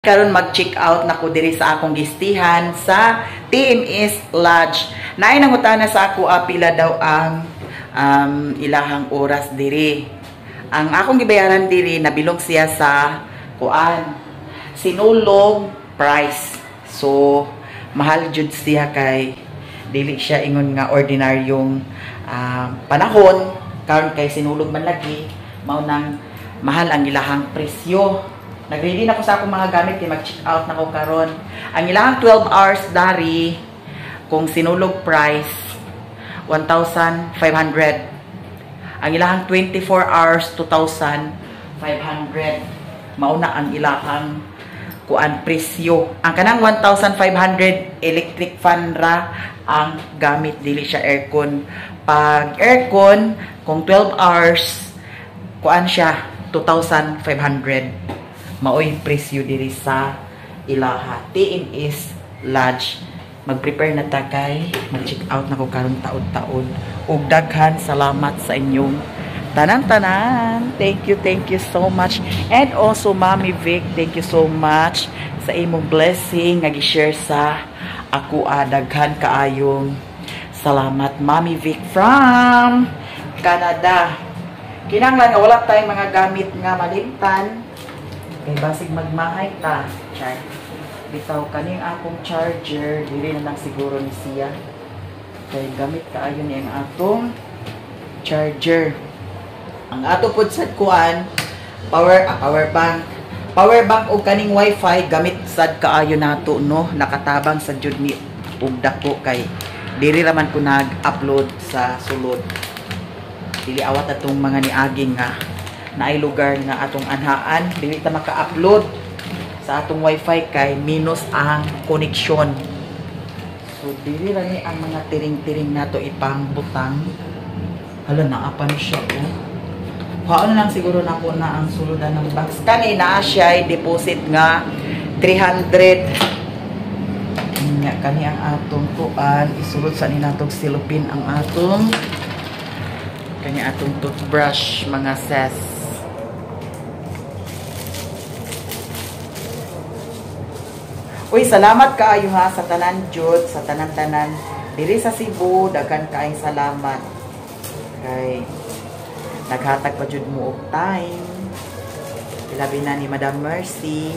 Karon mag-check out na ko diri sa akong gistihan sa TMS Lodge. Naay nangutana sa ako pila daw ang ilahang oras diri. Ang akong gibayaran diri nabilong siya sa kuan sinulog price. So mahal jud siya kay dili siya ingon nga ordinaryong panahon karon kay sinulog man lagi mao nang mahal ang ilahang presyo. Nag-ready na ko sa akong mga gamit kay mag-check out na ko karon. Ang ilahang 12 hours dari kung sinulog price 1,500. Ang ilahang 24 hours 2,500. Mao na ang ilahang kuan presyo. Ang kanang 1,500 electric fan ra ang gamit, dili siya aircon. Pag aircon kung 12 hours kuan siya 2,500. Maoy presyo diri sa ilaha TMS Lodge. Mag-prepare na ta kay mag-check out na ko karon taod-taod. Ug daghan salamat sa inyong tanan-tanan. Thank you so much. And also Mami Vic, thank you so much sa imong blessing nga gi-share sa ako. Daghan kaayong salamat, Mami Vic from Canada. Kinahanglan nga wala tayong mga gamit nga malimtan. Kay basig magmahay ta. Char. Bitaw kaning akong charger, dili na lang siguro ni siya. Kay gamit kaayo ni ang atong charger. Ang ato pod sad kuan, power bank. Power bank og kaning wifi gamit sad kaayo nato, no. Nakatabang sa jud ni og dako kay diri ra man ko nag-upload sa sulod. Dili awat atong mga niaging nga naay lugar nga atong anhaan, dili ta maka-upload sa atong wifi kay minus ang koneksyon. So dili ra ni ang mga tiring-tiring nato ipangbutang. Hala, naa pa ni siya oh. Kuhaan lang siguro nako na ang suludan ng box. Kani naa siya deposit nga 300. Nya kani ang atong kuan, isulod sa ni natong silupin ang atong kani atong toothbrush, mga ses. Uy, salamat kaayo ha sa tanan jud, sa tanan-tanan diri sa Cebu, daghan kaayong salamat. Kay naghatag pa jud mo og time. Ilabi na ni Madam Mercy.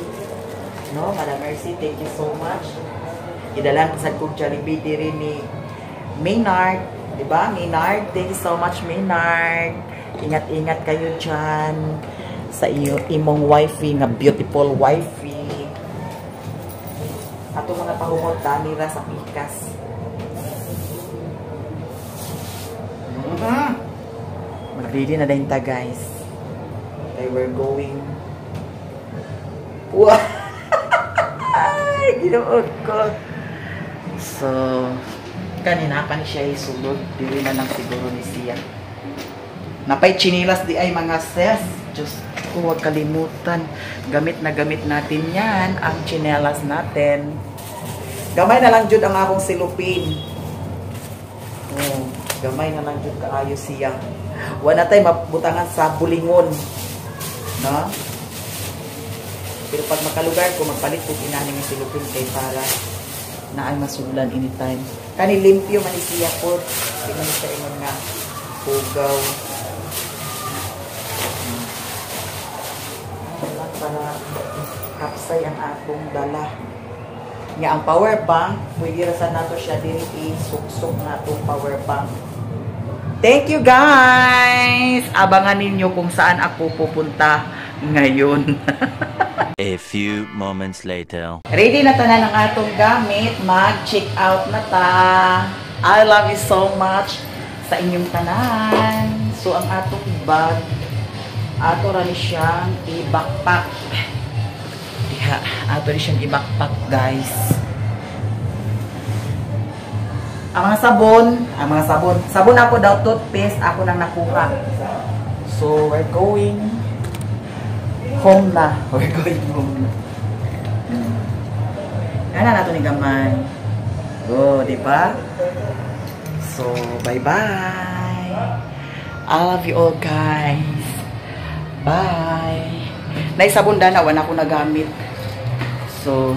No, Madam Mercy, thank you so much. Gidalan pa sad kog Jollibee diri ni Maynard, di ba? Maynard, thank you so much, Maynard. Ingat-ingat kayo dyan sa iyo imong wifey nga beautiful wifey. Ato mga pahumot nira sa pikas. Mag-ready na din ta, guys. Okay, we're going. Wow! Ay, Ginoo ko. So, kanina pa ni siya isulod. Dili na lang siguro ni siya. Napay chinilas di ay mga ses. Diyos ko, huwag kalimutan. Gamit na gamit natin yan, ang chinelas natin. Gamay na lang jud ang akong silupin. Oh, gamay na lang jud kaayo siya. Wala tay mabutangan sa bulingon. No? Pero pag makalugar ko, magpalit ko inani nga silupin kay para na ay masuglan anytime. Kani limpyo man siya po. Di man siya ingon nga hugaw. Para kapsay ang atong dala. Nga ang power bank, pwede ra sa nato siya diri isuksok na atong power bank. Thank you guys! Abangan ninyo kung saan ako pupunta ngayon. A few moments later. Ready na tanan ang atong gamit. Mag-check out na ta. I love you so much sa inyong tanan. So ang atong bag, ato ra ni siyang i-backpack. Diha, ato ni siyang i-backpack, guys. Ang mga sabon, Sabon ako daw, toothpaste ako nang nakuha. So we're going home na. We're going home na. Ana nato ni gamay. Oh, di ba? So, bye-bye. I love you all, guys. Bye. Nay sabon dana, wala ko nagamit. So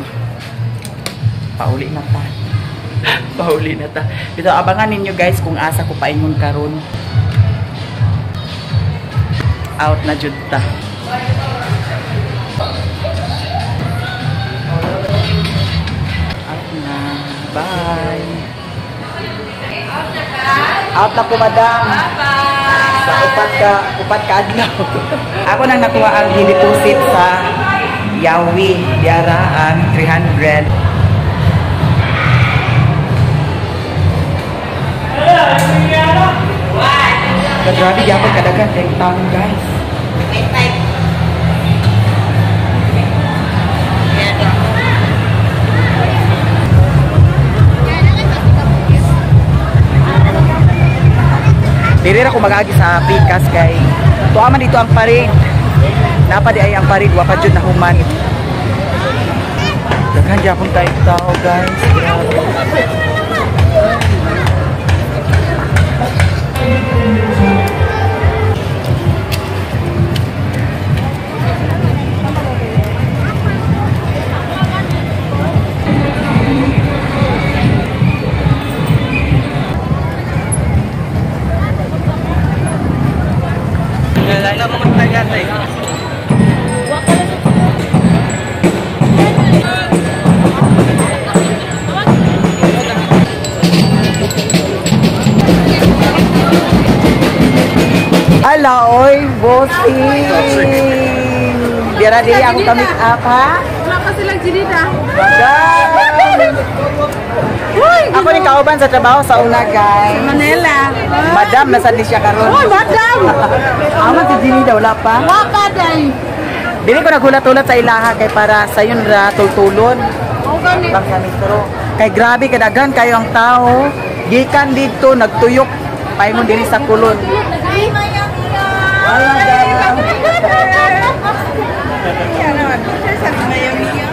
pauli na ta. Pauli na ta. Dito abangan ninyo guys kung asa ko paingon karon. Out na jud ta. Out na. Bye. Out na po, madam. Bye-bye. Sa upat ka adlaw. Ako nang nakuha ang gideposit sa Yawi. Diara ang 300. Grabe gyapon kadaghan kay tawo guys. Diri ra ko mag-agi sa Pikas kay tuwa man dito ang parade. Napa di ay ang parade, wa pa jud na human. Daghan gyapon kay tao guys. Grabe. Ala, oy, bossing! Dira diri ako kami up, ha? Wala pa silang ginida. Ako ni kauban sa trabaho sa una, guys. Manila. Madam, nasa di siya karon. Oy, madam! Ama si Ginida, wala pa? Wala pa, day. Dili ko naghulat-hulat sa ilaha kay para sayon ra tultulon. O, gani. Bang sa metro. Kay grabe kadaghan kayo ang tao. Gikan dito nagtuyok paingon diri sa kulon.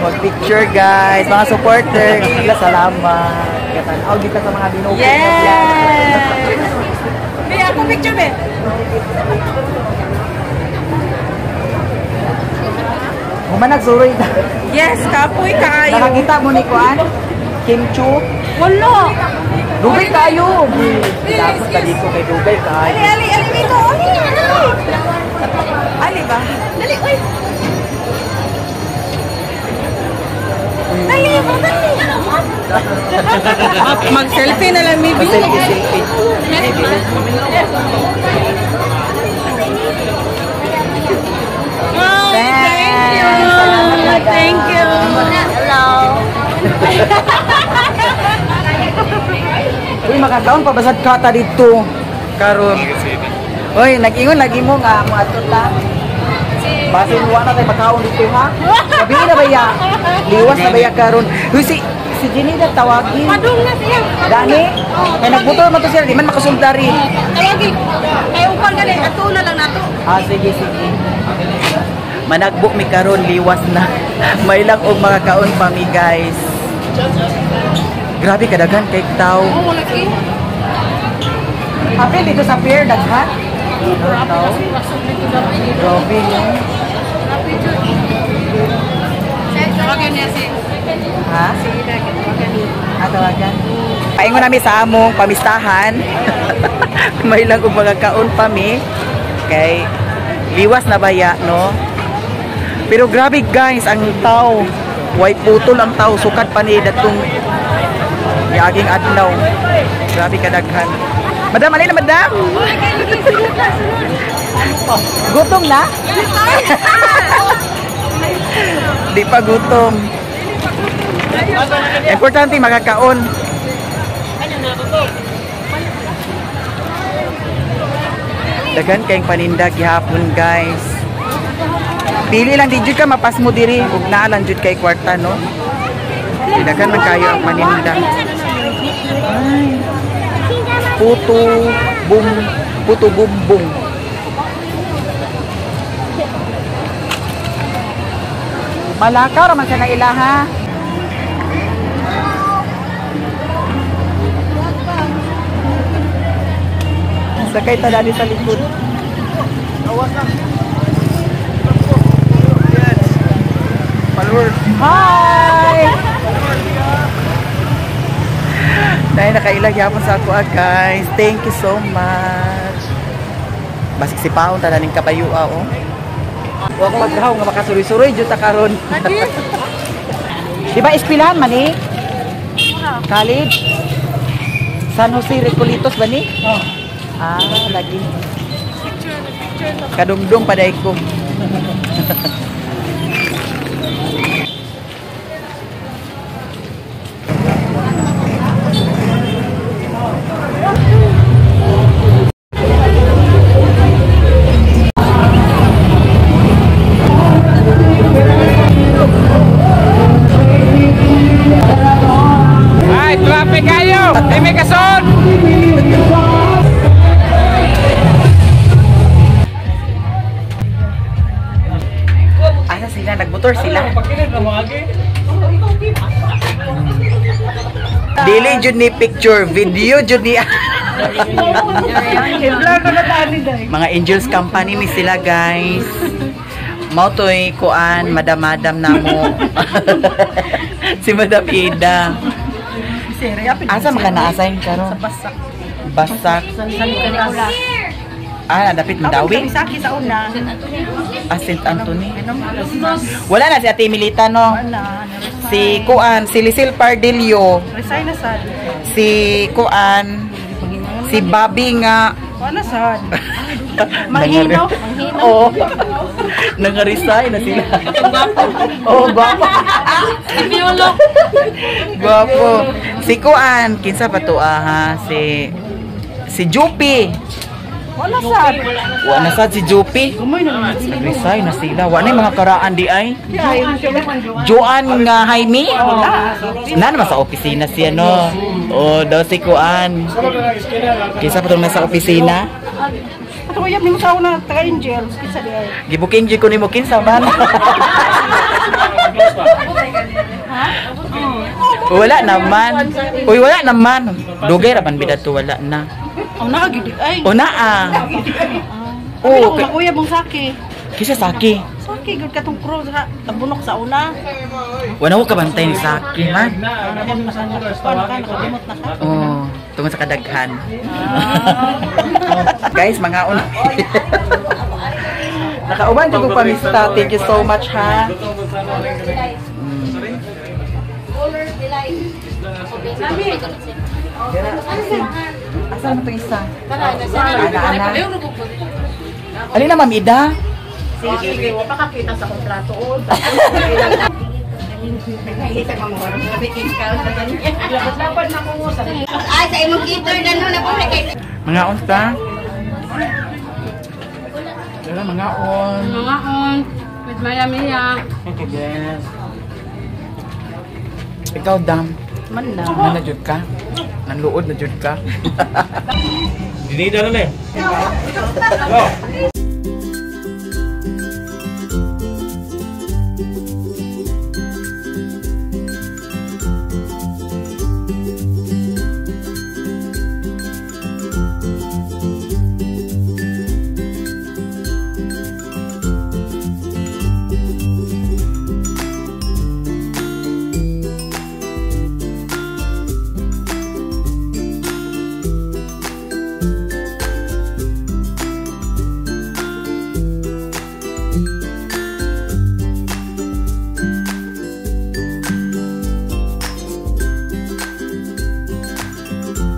Mag-picture guys, mga supporter. Kila salamat. Katanaw kita sa mga binuko. Yes! Be, ako picture, be. Human nagsuroy ta. Yes, kapoy kaayo. Nakakita mo ni Kuan? Kim Chu? Wala. Dugay kayo. Dapat ka dito kay dugay kayo. Ali, ali, ali dito. Ali, ali ba? Dali, uy. Dali, dali. Mag-selfie na lang, maybe. Mag-selfie, selfie. Oh, thank you. Thank you. Hello. Uy, makakaon pa basad kata dito. Karon. Uy, nag-ingon lagi mo nga mo ato ta. Basin wa na tay makaon dito ha. Gabi na ba ya? Liwas na ba ya karon? Uy, si si Jenny na tawagin. Padung na siya. Dani, kay nagbuto man to siya, di man makasundari. Tawagin. Kay upan gani ato na lang nato. Ah, sige, sige. Managbok mi karon, liwas na. May lang og makakaon pa mi guys. Grabe kadaghan kay tao. Oh, lagi. Apil dito sa pier daghan. Tao. Grabe no. Tawagan niya si Ha? Tawagan niya. Ah, tawagan. Paingon nami sa among pamistahan. May lang og makakaon pa mi. Kay liwas na baya no. Pero grabe guys ang tao. Way putol ang tao sukad pa ni datong miaging adlaw. Grabe kadaghan. Madam, alin na madam? Oh, gutom na? Di pa gutom. Importante makakaon. Daghan kayong paninda gihapon guys. Pili lang di jud ka mapasmo diri ug naa lang jud kay kwarta no. Daghan man kayo ang paninda. Ay. Puto bum puto bumbong. Malakaw ra man sa ilaha. Sakay ta dali sa likod. Hi! Nay nakailag yapon sa ako guys. Thank you so much. Basig si paon tanan ning kabayo oh. Wa ko magdahaw nga makasuroy-suroy jud ta karon. Di ba eskwelahan man eh? College? San Jose Recoletos ba ni? Oh. Ah, lagi. Kadungdung paday ko. Ay, traffic kayo! Ay, may kason! Asa sila? Nagmotor sila? Dili jud ni picture, video jud ni. Mga Angels Company ni sila guys. Mao toy kuan madam-madam namo. Si Madam Ida. Asa man ka na-assign karon? Basak. Basak. Ah, dapit Mandawi? Saki sa una. Ah, St. Anthony. Wala na si Ate Milita, no? Si Kuan, si Lisil Pardillo. Resign na sad. Si Kuan, si Bobby nga. Wala sad. Manghino. Oo. Nangaresign na sila. Oo, gwapo. Si Piolo. Gwapo. Si Kuan, kinsa pa to ha? Si Jupi. Wala sad. Wa na sad si Jupi. Nag-resign na sila. Wa na yung mga karaan di ay. Joan nga Jaime. Na naman sa opisina siya no. Oh, daw si Kuan. Kinsa pa to nasa opisina? Ato uyab nimo sa una taga Angels kinsa di ay. Gibuking jud ko nimo kinsa man. Wala naman. Uy, wala naman. Dugay ra man bida to, wala na. Oh, naa gid ay. O naa. Oh, Oo, uyab mong saki. kisa Saki. Saki gud katong cross ha. Tabunok sa una. Wala ko kabantay ni Saki man. Ano ka nakalimot na ka? Oh, tungod sa kadaghan. Guys, mga una. Nakauban jud ko pamista. Thank you so much ha. Asa naman itong isa? Ana, ana. Alin na, Ma'am Ida? Sige, wa pa kakita sa kontrato. Ay, sa imong kitor na no, na kay Mga unta? Wala, mga on. Mga on with Maya Mia. Yes. Ikaw, Dam. Man na. Man na jud ka? Nanluod na jud ka? Dinida na eh. Go!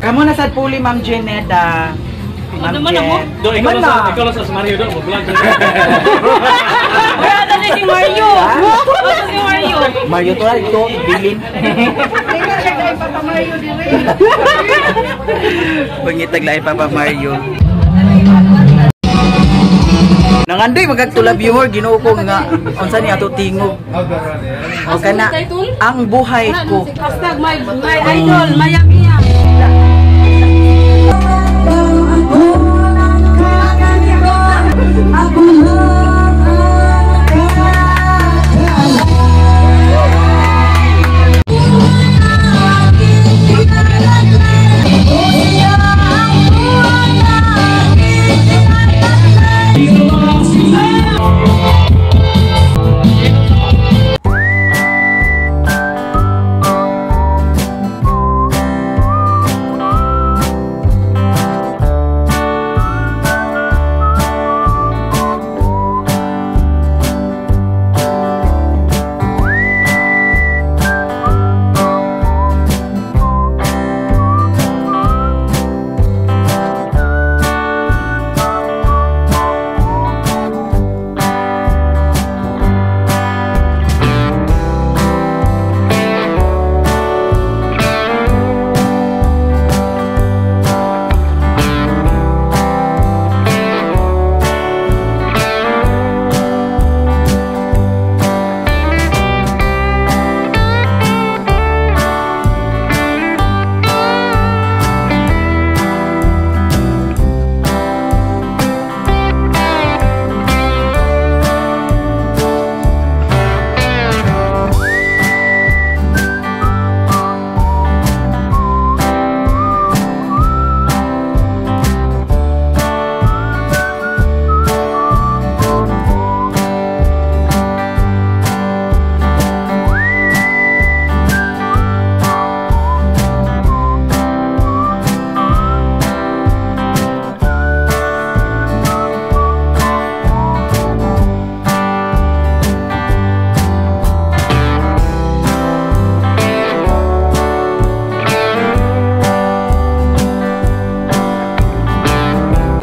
Kamu na sad puli, Ma'am Jeneda. Ma'am Jen. Do, ikaw lang sa Mario do, mag-vlog. Wala na si Mario. Wala si Mario. Mario to lang ito, bilin. Papa Mario dire. Pangitag lain Papa Mario. Nangandoy magagtula viewer Ginoo ko nga unsa ni ato tingog. O kana ang buhay ko. Hashtag my idol Maya Mia.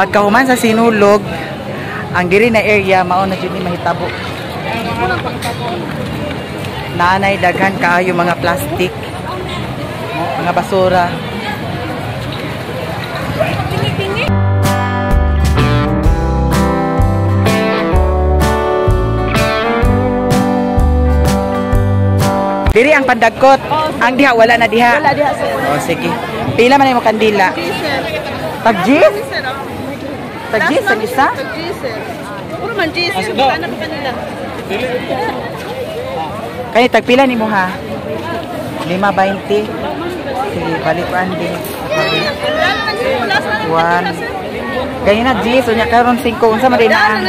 Pagkahuman sa Sinulog, ang diri na area mao na jud ni mahitabo. Naanay daghan kaayo mga plastic, mga basura. Diri ang pandagkot. Ang diha wala na diha. Wala diha, sir. Oh, sige. Pila man imo kandila? Tag G? Tag G sa isa? Tag G, sir. Puro man G, sir. Wala na kanila. Kani tag pila nimo ha? 5.20. Sige, balik ko andi. 1. Gaya na G, so nya karon 5 unsa man din na.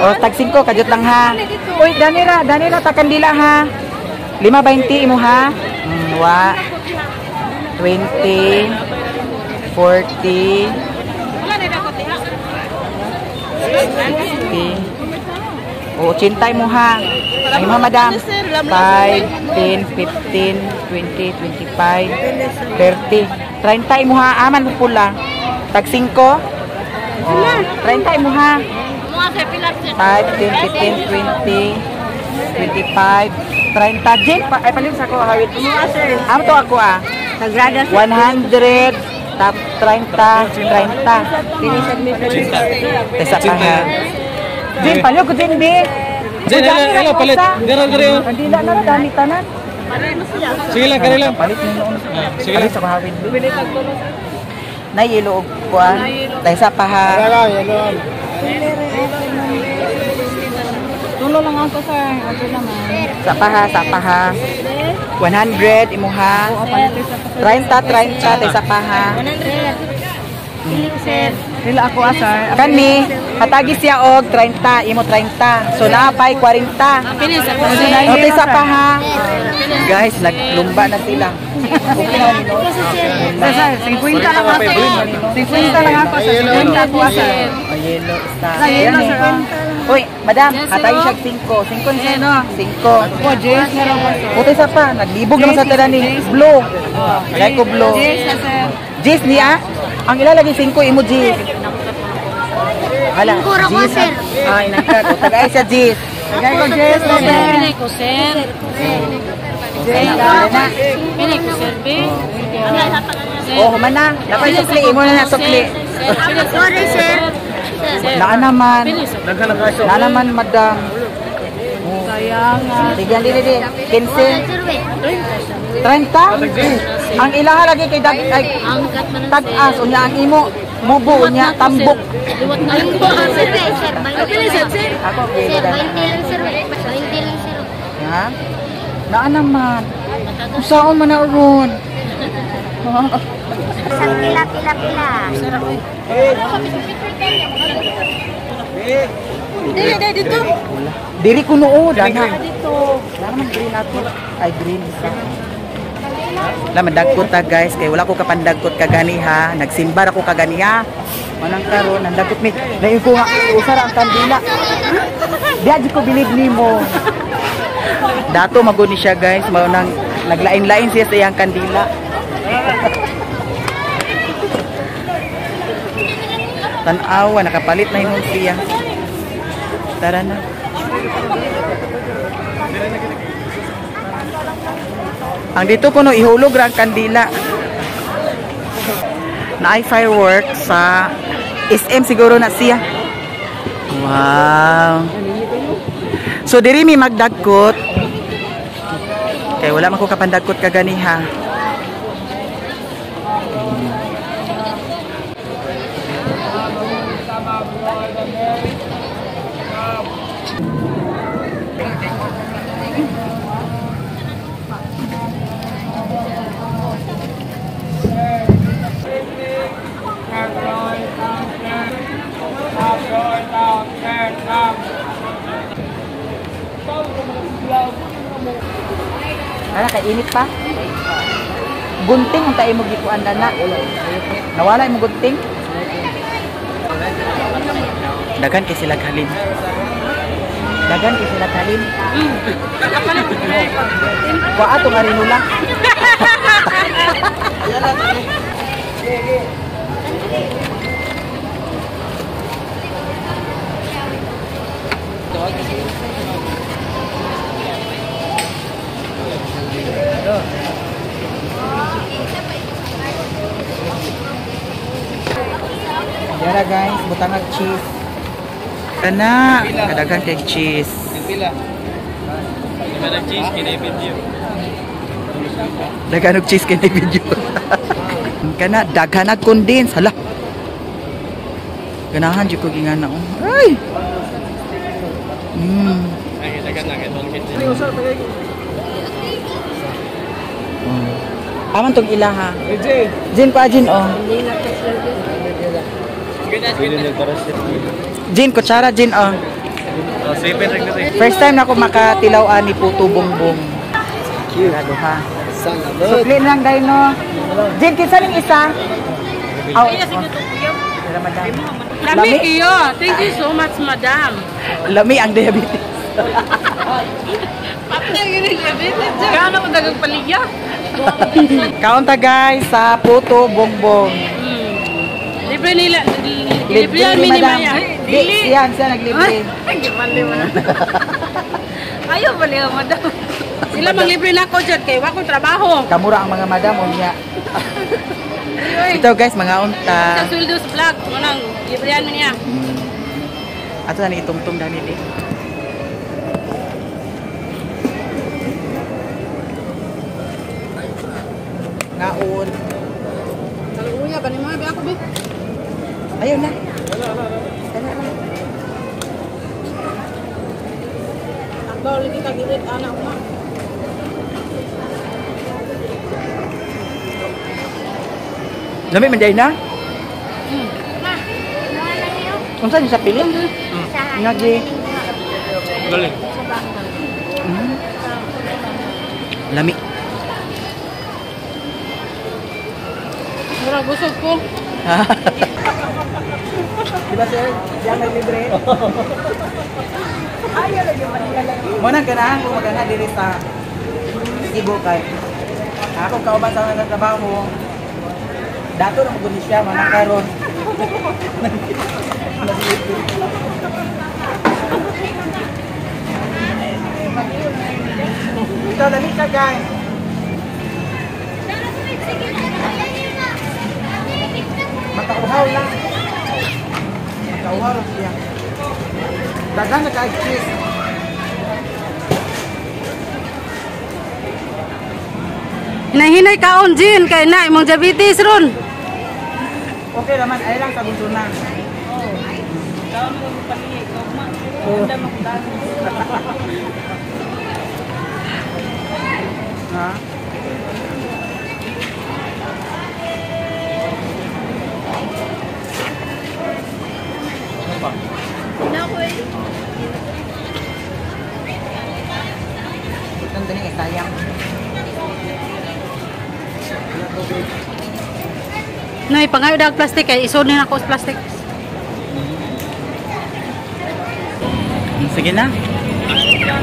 Oh, tag 5 kajut lang ha. Uy, danira, danira ta kandila ha. 5.20 imo ha. Wa 20 40 60. O, 80 mo ha. Ay mo, madam. 5, 10, 15, 20, 25, 30. 30 mo ha. Aman mo pula. Tag 5. Oh, 30 mo ha. 5, 10, 15, 20, 25, 30. Jane, ay palim sa ako. Hawit. Amo to ako ah. 100, tap 30, 30. Tesa pa ha. Jane, palyo ko din, be. Jane, hello, palit. Dara, dara. Kandila na, dami tanan. Sige lang, kare lang. Palit na noon. Sige lang. Palit sa kahawin. Nayelo og kuan. Tesa pa ha. Tulo lang ako, sir. Ato naman. Sa paha, sa paha. 100 imo ha. 30, 30 tesa pa ha. Sir. Pila ako, sir. Kani, hatagi siya og 30, imo 30. So naapay 40. Pinis ako, O tesa pa ha. Guys, naglumba na sila. Okay na ni no. Sir, 50 lang ako. 50 lang ako, sir. 50 ako, sir. O yellow isa. Sa yellow, sir. Uy, madam, hatagi siya 5. 5 ni sir. 5. O, Jace na lang sir. Putay sa pa, naglibog naman sa tala ni Blue. Kaya ko blue. Jace na, sir. Jis niya? Ang ilalagay 5 imo Jis. Hala, Jis. Ay, nagka. Tagay siya Jis. Tagay ko, Jace na, sir. Pili ko, sir. Pili ko, sir, be. Oh, human na. Napay sukli imo na na sukli. Sorry, sir. Naa naman. Naa naman, madam. Sayang. Tigyan din din. 15, Sir, wait. 30. Ang ilaha lagi kay dag ay tag-as unya ang imo mubo unya tambok. Liwat na lang ko, Sir, wait, sir. 20 lang, sir. Ako Sir, 20 lang, sir. 20 lang, sir. Ha? Naa naman. Usaon man na ron. Isang pila, pila, pila. Dili, dili, dito. Diri ko noo, dana. Dito. Wala naman green ato. Ay, green isa. Wala, mandagkot ta guys. Kay wala ko kapandagkot kagani ha. Nagsimbar ako kagani ha. Manang karon, nandagkot mi. Nain ko nga, usara ang kandila. Di ko bilib nimo. Dato magud ni siya guys, mao nang naglain-lain siya sa iyang kandila. Tan-awa, nakapalit na hinon siya. Tara na. Ang dito kuno ihulog ra ang kandila. Naay fireworks sa SM siguro na siya. Wow. So diri mi magdagkot. Kay wala man ko kapandagkot kagani ha. Ana kainit pa. Gunting ang tayo mo gikuan na na. Nawala imong gunting. Dagan kay sila halin. Dagan kay sila halin. Wa ato nga rinula. Yara guys, butangag cheese. Kana, kadaghan kay cheese. Pila. Lima cheese kini video. Daghan og cheese kini video. Kana daghan og condense. Hala. Ganahan jud ko gingana oh. Ay. Ay, daghan na kay 1 kg. Aman tong ilaha. Jin pa Jin oh. Jin kutsara Jin oh. First time na ako makatilaw ani Puto Bumbong. Cute ha. Sukli lang dai no. Jin kinsa ning isa? Aw. Lami iyo. Thank you so much, madam. Lami ang diabetes. Patay yun ang diabetes. Gaano ko dagang paligya? Kaunta guys sa Puto Bumbong. Libre nila. Libre yan, ni mini madam. maya. Di, siya, siya naglibre. Ayaw ba niya, madam? Sila manglibre na ako dyan, kay wa kong trabaho. Kamura ang mga madam, unya. Ito guys, mga unta. Sa sweldo sa vlog, manang libre yan niya. Ato na ni itungtong dani di. Ngaon. Kaluya ba ni mga ba ako bi? Ayaw na. Ako lagi kagilit anak mo. Lami man day na. Unsa ni sa pilit? Ngagi. Galing. Lami. Mura busog ko. Diba sir? Siya may libre. Ayaw lagi man. Mo nang ganahan ko magana diri sa Cebu kay. Ako kauban sa mga trabaho. Dato na mo siya mga karon. Ito dali ka guys. Makauhaw lang. Makauhaw lang siya. Daghan na kay cheese. Hinahinay kaon Jin kay na imong diabetes ron. Okay naman, ay lang sa bunso na. Ha? Putang dani eh, sayang. Nay pangayo dag plastic kay isod ni nako sa plastic. Sige na.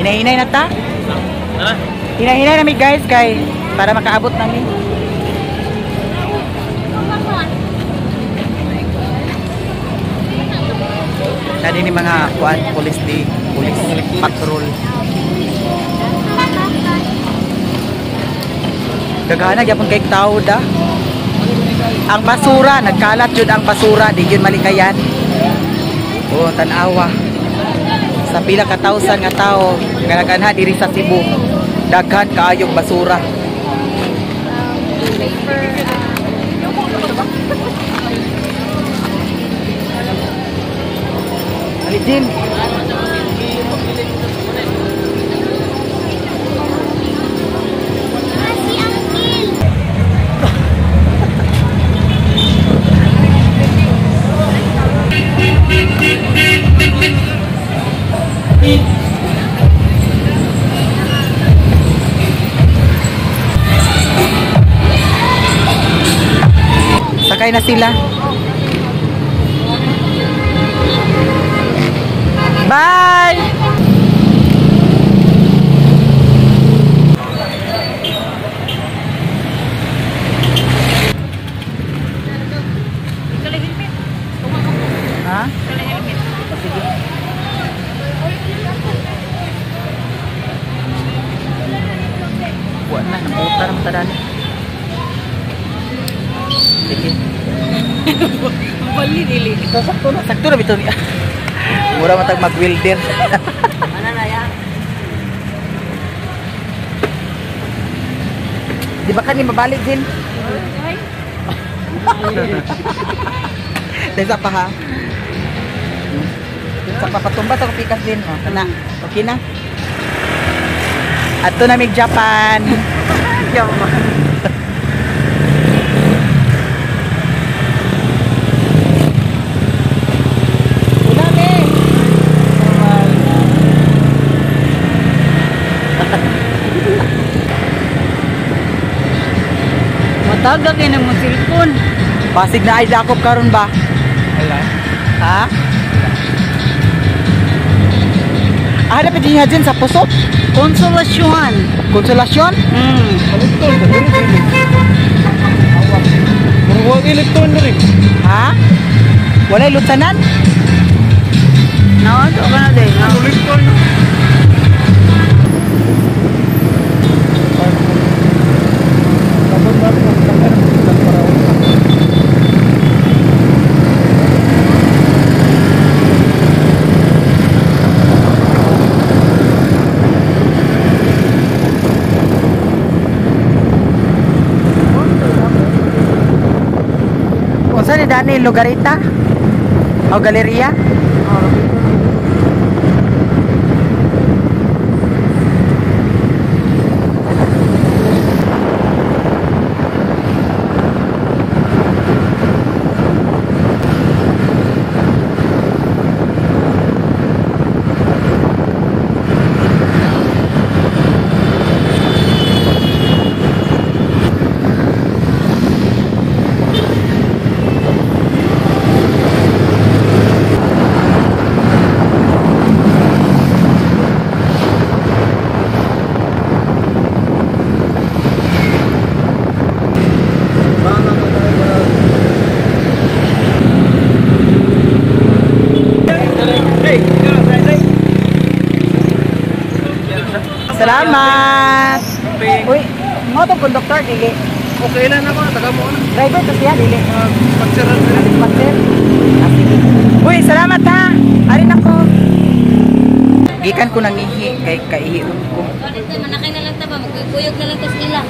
Hinay-hinay na ta. Tara. Hinay-hinay na mi guys kay para makaabot nami. Nadi ni mga kuan police di police patrol. Daghana gyapon kay tao da. Ang basura nagkalat jud ang basura di gyud malikayan. Oh, tan-awa. Sa pila ka thousand nga tao nga naganha diri sa Cebu. Daghan kaayong basura. Alijin. Si Uncle. Sakay na sila. Bye! Ha? Sige. na. Naputa na matadali. Sige. Bali dili. Ito, sakto na. Sakto na bitaw niya. Mura matag mag-welder. Ano na ya? Di ba ka ni mabalik din? Desa pa ha. Sa papatumba sa pikas din. Oh, kana. Okay na. Ato na mig Japan. Japan. Una me. Mataga kay na mo cellphone. Pasig na ay dakop karon ba? Wala. Ha? Ah, dapat din din sa puso. Konsolasyon. Konsolasyon? Murag electron na rin. Ha? Walay lutsanan? No, do ka na din. No. Electron. Unsa ni Dani Lugarita? O Galeria? Salamat. Uy, mo tong konduktor dili. Okay lang ako, taga mo na. Driver to siya dili. Pagsiran na rin. Dispatcher. Ah, sige. Uy, salamat ha. Arin ako. Gikan ko nang ihi kay kaihion ko. Manakay na lang ta ba? Magkuyog na lang tas nila.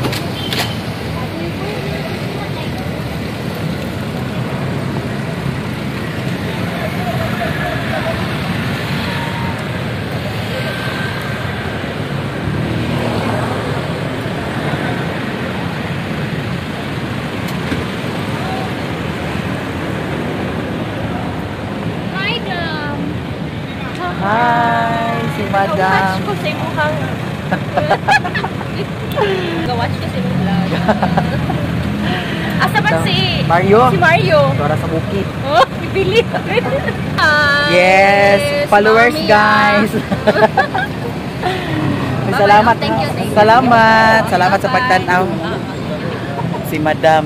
Hi, si Madam. Watch ko sa imuhang. Watch ko sa imong vlog. Asa ba si Mario? Si Mario. Para sa bukid. Oh, bili. Yes, followers Mami, ah. guys. Salamat. Thank you, thank you. Salamat. Salamat sa Bye-bye. pagtan-aw. Si Madam.